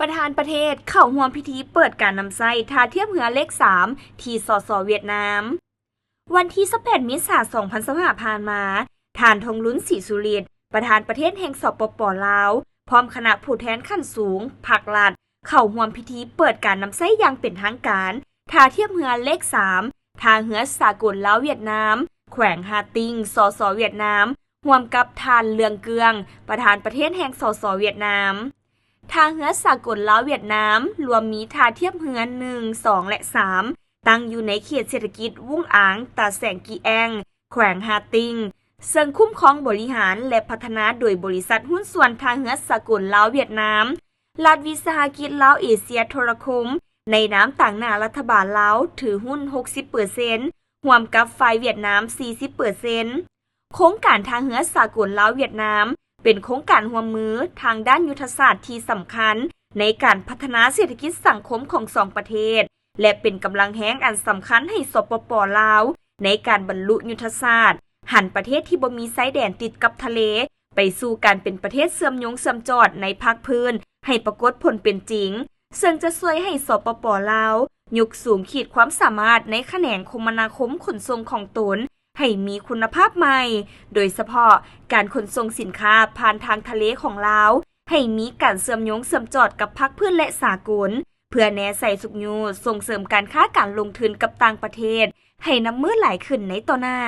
ປະທານປະເທດເຂົ້າຮ່ວມພິທີເປີດການນຳໃຊ້ທ່າທຽບເຮືອເລກສາມ ທີ່ ສສ ຫວຽດນາມ. ວັນທີຊາວແປດ ເມສາ ສອງພັນຊາວຫ້າ ຜ່ານມາ, ທ່ານ ທອງລຸນ ສີສຸລິດ ປະທານປະເທດແຫ່ງ ສປປ ລາວ ພ້ອມຄະນະຜູ້ແທນຂັ້ນສູງ, ພັກລັດ ເຂົ້າຮ່ວມພິທີເປີດການນຳໃຊ້ຢ່າງເປັນທາງການ ທ່າທຽບເຮືອເລກສາມ ທ່າເຮືອສາກົນລາວຫວຽດນາມ ແຂວງຮາຕິງ ສສ ຫວຽດນາມ ຮ່ວມກັບທ່ານ ເລື່ອງ ເກືອງ ປະທານປະເທດແຫ່ງ ສສ ຫວຽດນາມ. ທ່າເຮືອສາກົນລາວຫວຽດນາມ ລວມມີທ່າທຽບເຮືອ ໜຶ່ງ ສອງ ແລະ ສາມ ຕັ້ງຢູ່ໃນເຂດເສດຖະກິດວຸ້ງອາງ ຕາແສງກີແອງ ແຂວງຮາຕິງ ເຊິ່ງຄຸ້ມຄອງບໍລິຫານ ແລະ ພັດທະນາໂດຍບໍລິສັດຫຸ້ນສ່ວນທ່າເຮືອສາກົນລາວຫວຽດນາມ, ລັດວິສາຫະກິດລາວເອເຊຍໂທລະຄົມ ໃນນາມຕາງໜ້າລັດຖະບານລາວ ຖືຫຸ້ນ ຫົກສິບເປີເຊັນ ຮ່ວມກັບຝ່າຍຫວຽດນາມ ສີ່ສິບເປີເຊັນ. ໂຄງການທ່າເຮືອສາກົນລາວຫວຽດນາມ ເປັນໂຄງການຮ່ວມມືທາງດ້ານຍຸດທະສາດທີ່ສຳຄັນ ໃນການພັດທະນາເສດຖະກິດສັງຄົມຂອງສອງປະເທດ ແລະ ເປັນກຳລັງແຮງອັນສຳຄັນໃຫ້ ສປປ ລາວ ໃນການບັນລຸຍຸດທະສາດ ຫັນປະເທດທີ່ບໍ່ມີຊາຍແດນຕິດກັບທະເລ ໄປສູ່ການເປັນປະເທດເຊື່ອມໂຍງເຊື່ອມຈອດໃນພາກພື້ນ ໃຫ້ປາກົດຜົນເປັນຈິງ, ເຊິ່ງຈະຊ່ວຍໃຫ້ ສປປ ລາວ ຍົກສູງຂີດຄວາມສາມາດໃນຂະແໜງຄົມມະນາຄົມຂົນສົ່ງຂອງຕົນ ໃຫ້ມີຄຸນນະພາບໃໝ່, ໂດຍສະເພາະການຂົນສົ່ງສິນຄ້າຜ່ານທາງທະເລຂອງລາວ ໃຫ້ມີການເຊື່ອມໂຍງເຊື່ອມຈອດກັບພາກພື້ນ ແລະ ສາກົນ ເພື່ອແນໃສ່ຊຸກຍູ້ສົ່ງເສີມການຄ້າການລົງທຶນກັບຕ່າງປະເທດ ໃຫ້ນັບມື້ຫຼາຍຂຶ້ນໃນຕໍ່ໜ້າ.